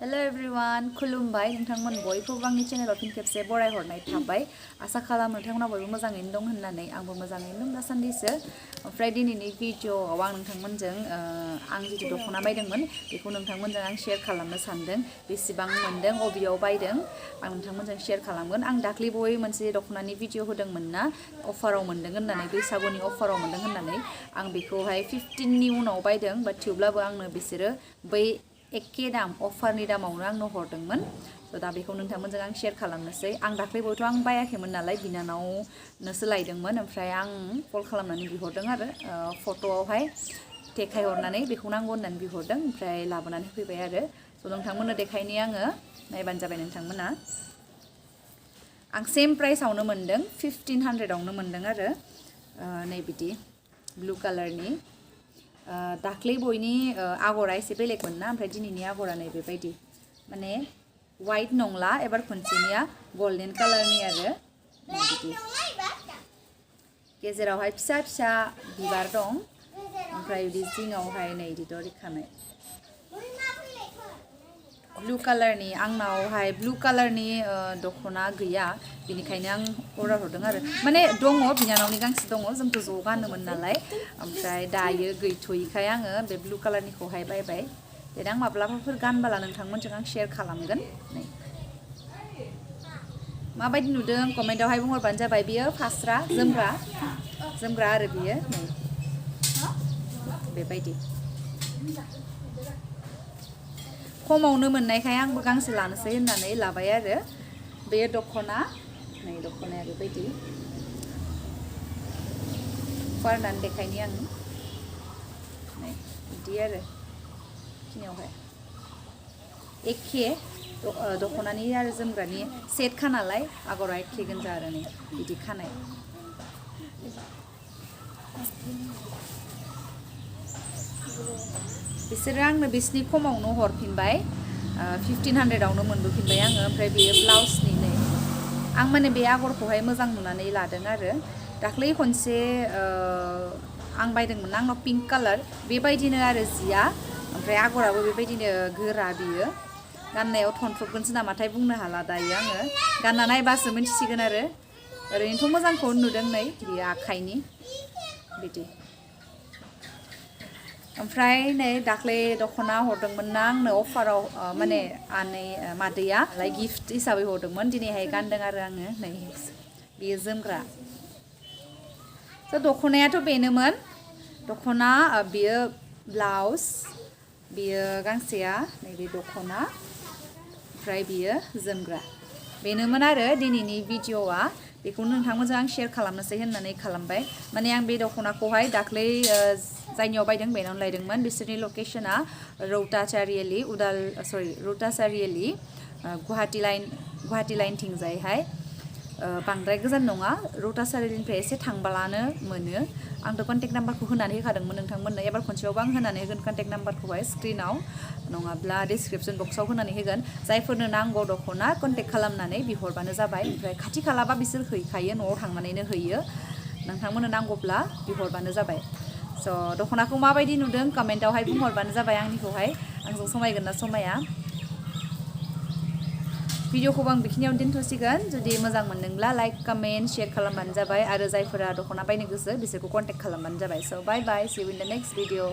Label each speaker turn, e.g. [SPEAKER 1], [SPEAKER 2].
[SPEAKER 1] Hello everyone, खुलुमबाय नोंथांमोन बयखौबो आंनि चेनेलाव फिन खेबसे बराय हरनाय थाबाय आसा खालामो नोंथांमोना बयबो मोजाङैनो दं होननानै आंबो मोजाङैनो दं दासान्दिसो ओमफ्राय दिनैनि भिडिअ'आव आं नोंथांमोनजों आं जितु दख'ना बायदोंमोन बेखौ नोंथांमोनजों आं शेयार खालामनो सानदों बेसेबां मोनदों अबेयाव बायदों आं नोंथांमोनजों शेयार खालामगोन आं दाख्लै बय मोनसे दख'नानि भिडिअ होदोंमोन ना अफाराव मोनदों होननानै बैसागुनि अफाराव मोनदों होननानै आं बेखौहाय 15नि उनाव बायदों बाट थेवब्लाबो आंनो बिसोरो बै एखे दाम अफारनि दामावनो आंनो हरदोंमोन स' दा बेखौ नोंथांमोनजों आं शेयार खालामनोसै आं दाख्लैबोथ' आं बायाखैमोन नालाय बिनानावनोसो लायदोंमोन ओमफ्राय आं कल खालामनानै बिहरदों आरो फट'आवहाय देखायहरनानै बेखौ नांगौ होननानै बिहरदों ओमफ्राय लाबोनानै फैबाय आरो स' नोंथांमोननो देखायनि आङो नायबानो जाबाय नोंथांमोना आं सेम प्राइसआवनो मोनदों 1500आवनो मोनदों आरो नै बिदि ब्लु कालारनि दाख्लै बयनि आगरा एसे बेलेगमोन ना ओमफ्राय दिनैनि आगरा नै बेबायदि माने वाइट नंला एबार खनसेनिया गल्डेन कालारनि आरो बिदि गेजेरावहाय फिसा फिसा बिबार दं ओमफ्राय बिदि जिङावहाय नै बिदि रिखानाय ब्लु कालारनि आंनावहाय ब्लु कालारनि दख'ना गैया बेनिखायनो आं अर्डार हरदों आरो माने दङ बिनानावनि गांसे दङ जोंथ' ज' गानोमोन नालाय ओमफ्राय दायो गैथ'यैखाय आङो बे ब्लु कालारनिखौहाय बायबाय देनां माब्लाबाफोर गानबाला नोंथांमोनजों आं शेयार खालामगोन नै माबायदि नुदों कमेन्टआवहाय बुंहरबानो जाबाय बियो फास्रा जोमग्रा आरो बियो नै बेबायदि खमावनो मोननायखाय आंबो गांसे लानोसै होननानै लाबाय आरो बे दख'ना नै दख'नाया बेबायदि फुवारनानै देखायनि आं नै बिदि आरो खिनियावहाय एखे दख'नानि आरो जोमग्रानि सेट खा नालाय आगरा एखे गोजा आरो नै बिदि खानाय बिसोरो आंनो बिसिनि खमावनो हरफिनबाय 1500आवनो मोनबोफिनबाय आङो ओमफ्राय बेयो ब्लाउसनि नै आं माने बे आगरखौहाय मोजां नुनानै लादों आरो दाख्लै खनसे आं बायदोंमोन आंनाव पिंक कालार बेबायदिनो आरो जिया ओमफ्राय आगराबो बेबायदिनो गोरा बियो गाननायाव थनथ्रबगोनसो नामाथाय बुंनो हाला दायो आङो गानना नायबासो मिन्थिसिगोन आरो ओरैनोथ' मोजांखौनो नुदों नै बियो आखाइनि बिदि ओमफ्राय नै दाख्लै दख'ना हरदोंमोन ना आंनो अफाराव माने मादैया लाइक गिफ्ट हिसाबै हरदोंमोन दिनैहाय गानदों आरो आङो नै बेयो जोमग्रा स' दख'नायाथ' बेनोमोन दख'ना बियो ब्लाउस बियो गांसेया नैबे दख'ना ओमफ्राय बियो जोमग्रा बेनोमोन आरो दिनैनि भिडिअ'आ बेखौनो नोंथांमोनजों आं शेयार खालामनोसै होननानै खालामबाय माने आं बे दख'नाखौहाय दाख्लै जायनियाव बायदों बेनावनो लायदोंमोन बिसोरनि लकेसना रौता चारिआलि रौता चारिआलि गुवाहाटि लाइनथिंजायहाय बांद्राय गोजान नङा रौता चारिआलिनिफ्राय एसे थांबालानो मोनो आंथ' कन्टेक्ट नाम्बारखौ होनानै होखादोंमोन नोंथांमोननो एबार खनसेयावबो आं होनानै होगोन कन्टेक्ट नाम्बारखौहाय स्क्रिनाव नङाब्ला डिसक्रिपसन बक्सआव होनानै होगोन जायफोरनो नांगौ दख'ना कन्टेक्ट खालामनानै बिहरबानो जाबाय ओमफ्राय खाथि खालाबा बिसोर हैखायो न'आव थांनानैनो हैयो नोंथांमोननो नांगौब्ला बिहरबानो जाबाय स' दख'नाखौ माबायदि नुदों कमेन्टआवहाय बुंहरबानो जाबाय आंनिखौहाय आंजों समायगोन ना समाया भिडिअखौबो आं बेखिनियावनो दोनथ'सिगोन जुदि मोजां मोनदोंब्ला लाइक कमेन्ट शेयार खालामबानो जाबाय आरो जायफोरा दख'ना बायनो गोसो बिसोरखौ कन्टेक्ट खालामबानो जाबाय स' बाय बाय C you in the next video